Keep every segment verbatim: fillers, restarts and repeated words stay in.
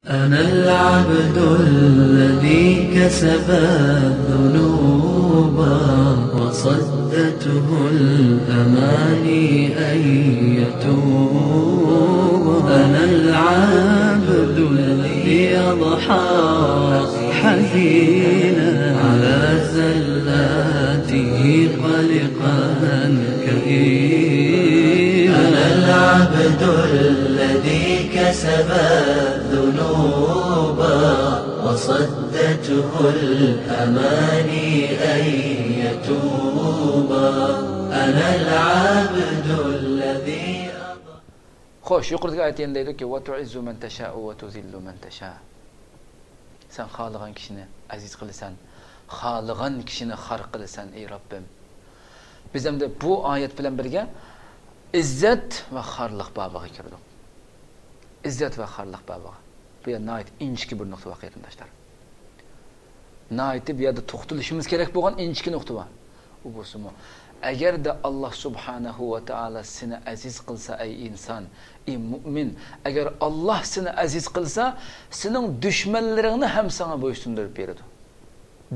أنا العبد الذي كسب الذنوب وصدته الأماني أن يتوب. أنا العبد الذي أضحى حزينا على زلاته قلقا كئيبا. أنا العبد الذي كسب الذنوب وصدته الأماني أن يتوب. أنا العبد الذي خوش، يۇقىرىدىكى ئايەت يەنە دەيدۇكى، «وتعز من تشاء وتذل من تشاء.» سەن خالىغان كىشىنى ئەزىز قىلىسەن، خالىغان كىشىنى خار قىلىسەن، ئەي رەببىم. بىز ئەمدى بۇ ئايەت بىلەن بىرگە ئىززەت ۋە خارلىق بابىغا كىردۇق. ئىززەت ۋە خارلىق بابىغا. بۇ يەر ناھايىتى ئىنچىكە بىر نۇقتا بار، قېرىنداشلار. ناھايىتى بۇ يەردە توختىلىشىمىز كېرەك بولغان ئىنچىكە نۇقتا بار. ئۇ بولسىمۇ، ئەگەردە ئاللا سۇبھانەھۇ ۋە تائالا سېنى ئەزىز قىلسا، ئەي ئىنسان، ئەي مۇئمىن، ئەگەر ئاللا سېنى ئەزىز قىلسا، سېنىڭ دۈشمەنلىرىڭنى ھەم ساڭا بويسۇندۇرۇپ بېرىدۇ.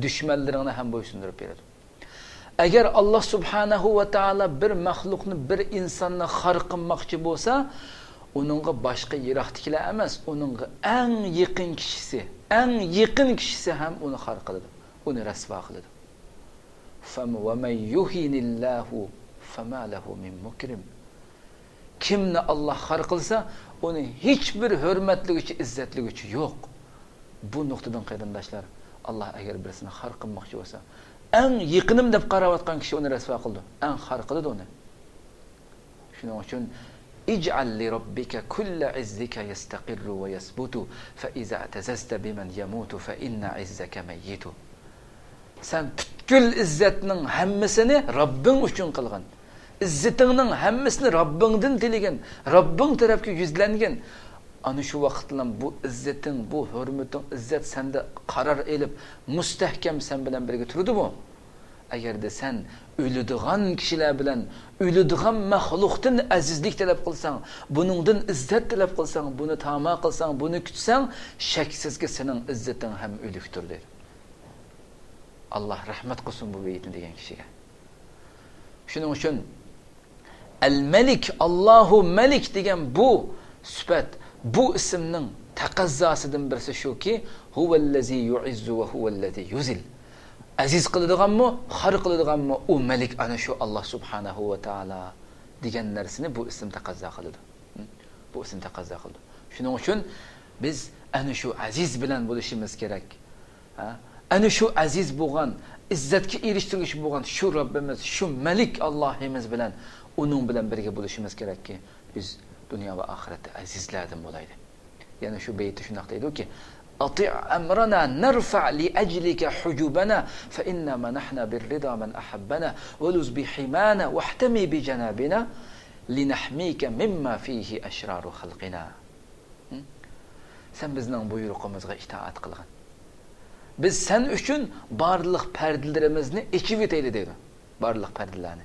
دۈشمەنلىرىڭنى ھەم بويسۇندۇرۇپ بېرىدۇ. ئەگەر ئاللا سۇبھانەھۇ ۋە تائالا بىر مەخلۇقنى، بىر ئىنساننى خار قىلماقچى بولسا، ئۇنىڭغا باشقا يىراقتىكىلەر ئەمەس، ئۇنىڭغا ئەڭ يېقىن كىشىسى، ئەڭ يېقىن كىشىسى ھەم ئۇنى خار قىلىدۇ، ئۇنى رەسۋا قىلىدۇ. فم-، ومن يهن الله فما له من مكرم. كىمنى ئاللا خار قىلسا، ئۇنى ھېچبىر ھۆرمەتلىگۈچى، ئىززەتلىگۈچى يوق. بۇ نۇقتىدىن، قېرىنداشلار، ئاللا ئەگەر بىرسىنى خار قىلماقچى بولسا، ئەڭ يېقىنىم دەپ قاراۋاتقان كىشى ئۇنى رەسۋا قىلىدۇ، ئەڭ خار قىلىدۇ ئۇنى. شۇنىڭ ئۈچۈن، اجعل لربك كل عزك يستقر ويثبت، فإذا اعتززت بمن يموت فإن عزك ميت. سەن پۈتكۈل ئىززەتنىڭ ھەممىسىنى رەببىڭ ئۈچۈن قىلغىن. ئىززىتىڭنىڭ ھەممىسىنى رەببىڭدىن تىلىگىن، رەببىڭ تەرەپكە يۈزلەنگىن. ئانا شۇ ۋاقىتتىلا بۇ ئىززىتىڭ، بۇ ھۆرمىتىڭ، ئىززەت سەندە قارار ئېلىپ، مۇستەھكەم سەن بىلەن بىرگە تۇرىدۇ بۇ. ئەگەردە سەن ئۆلىدىغان كىشىلەر بىلەن، ئۆلىدىغان مەخلۇقتىن ئەزىزلىك تەلەپ قىلساڭ، بۇنىڭدىن ئىززەت تەلەپ قىلساڭ، بۇنى تاما قىلساڭ، بۇنى كۈتسەڭ، شەكسىزكى سېنىڭ ئىززىتىڭ ھەم ئۆلۈكتۇر، دېدى. ئاللا رەھمەت قىلسۇن بۇ بېيىتنى دېگەن كىشىگە. شۇنىڭ ئۈچۈن ئەل مەلىك، ئاللاھۇ مەلىك دېگەن بۇ سۈپەت، بۇ ئىسىمنىڭ تەقەززاسىدىن بىرسى شۇكى، ھۇۋەللەزى يۇئىززۇ ۋە ھۇۋەللەزى يۇزىل. ئەزىز قىلىدىغانمۇ، خار قىلىدىغانمۇ ئۇ مەلىك، ئانا شۇ ئاللا سۇبھانەھۇ ۋە تائالا دېگەن نەرسىنى بۇ ئىسىم تەقەززا قىلىدۇ. بۇ ئىسىم تەقەززا قىلىدۇ. شۇنىڭ ئۈچۈن بىز ئەنە شۇ ئەزىز بىلەن بولۇشىمىز كېرەك. ھە؟ ئەنە شۇ ئەزىز بولغان، ئىززەتكە ئېرىشتۈرگۈچى بولغان شۇ رەببىمىز، شۇ مەلىك ئاللاھىمىز بىلەن، ئۇنىڭ بىلەن بىرگە بولۇشىمىز كېرەككى، بىز دۇنيا ۋە ئاخىرەتتە ئەزىزلەردىن بولايلى. يەنە شۇ بەيتتە شۇنداق دەيدۇكى، أطع أمرنا نرفع لأجلك حجوبنا، فإنا منحنا بالرضا من أحبنا، ولذ بحمانا واحتمي بجنابنا، لنحميك مما فيه أشرار خلقنا. ھە؟ سەن بىزنىڭ بۇيرۇقىمىزغا ئىتائەت قىلغىن. بىز سەن ئۈچۈن بارلىق پەردىلىرىمىزنى ئېچىۋېتەيلى، دەيدۇ. بارلىق پەردىلەرنى.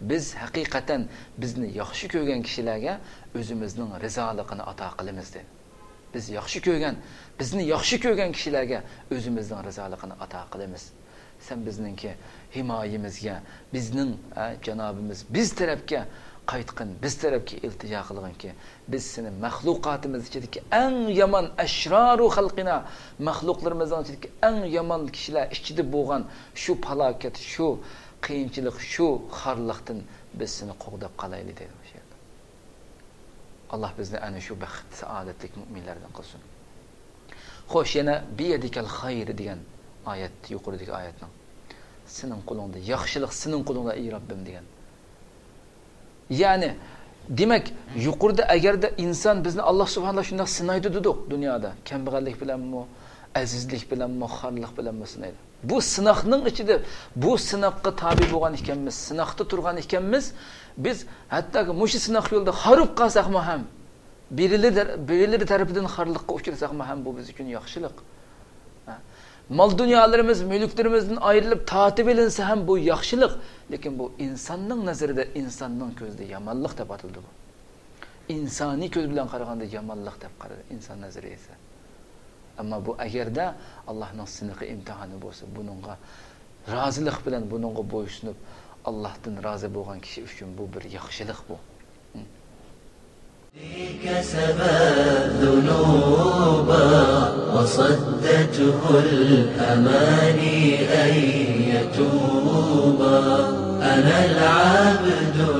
بىز ھەقىقەتەن بىزنى ياخشى كۆرگەن كىشىلەرگە ئۆزىمىزنىڭ رىزالىقىنى ئاتا قىلىمىز، دېدى. بىز ياخشى كۆرگەن، بىزنى ياخشى كۆرگەن كىشىلەرگە ئۆزىمىزنىڭ رىزالىقىنى ئاتا قىلىمىز. سەن بىزنىڭكى ھىمايىمىزگە، بىزنىڭ، ئە، جانابىمىز بىز تەرەپكە قايتقىن، بىز تەرەپكە ئىلتىجا قىلغىنكى، بىز سېنى مەخلۇقاتىمىز ئىچىدىكى ئەڭ يامان، ئەشرارۇ خەلقىنا، مەخلۇقلىرىمىزنىڭ ئىچىدىكى ئەڭ يامان كىشىلەر ئىچىدە بولغان شۇ پالاكەت، شۇ قىيىنچىلىق، شۇ خارلىقتىن بىز سېنى قوغداپ قالايلى، دەيدۇ شۇ يەردە. ئاللا بىزنى ئەنە شۇ بەخت، سائادەتلىك مۇئمىنلەردىن قىلسۇن. خوش، يەنە بىيەدىكەل خەير دېگەن ئايەت، يۇقىرىدىكى ئايەتنىڭ، سېنىڭ قولۇڭدا ياخشىلىق، سېنىڭ قولۇڭدا، ئەي رەببىم، دېگەن. يەنى، دېمەك، يۇقىرىدا ئەگەردە ئىنسان بىزنى، ئاللا سۇبھانەللا شۇنداق سىنايدۇ دېدۇق دۇنيادا، كەمبەغەللىك بىلەنمۇ، ئەزىزلىك بىلەنمۇ، خارلىق بىلەنمۇ سىنايدۇ. بۇ سىناقنىڭ ئىچىدە، بۇ سىناققا تابىي بولغان ئىكەنمىز، سىناقتا تۇرغان ئىكەنمىز، بىز ھەتتاكى مۇشۇ سىناق يولىدا خارىپ قالساقمۇ ھەم، بىرىلىرى، بىرىلىرى تەرىپىدىن خارلىققا ئۇچرىساقمۇ ھەم، بۇ بىز ئۈچۈن ياخشىلىق. ھە؟ مال دۇنيالىرىمىز، مۈلۈكلىرىمىزدىن ئايرىلىپ تارتىۋېلىنسا ھەم، بۇ ياخشىلىق. لېكىن بۇ ئىنساننىڭ نەزىرىدە، ئىنساننىڭ كۆزىدە يامانلىق دەپ ئاتىلىدۇ بۇ. ئىنسانىي كۆز بىلەن قارىغاندا يامانلىق دەپ قارىدى ئىنسان نەزەرىيەسى. ئەمما بۇ ئەگەردە ئاللاھنىڭ سىنىقى، ئىمتىھانى بولسا، بۇنىڭغا رازىلىق بىلەن، بۇنىڭغا بويسۇنۇپ، ئاللاھتىن رازى بولغان كىشى ئۈچۈن بۇ بىر ياخشىلىق بۇ. كسبت ذنوبا وصدته الأماني أن يتوبا. أنا العبد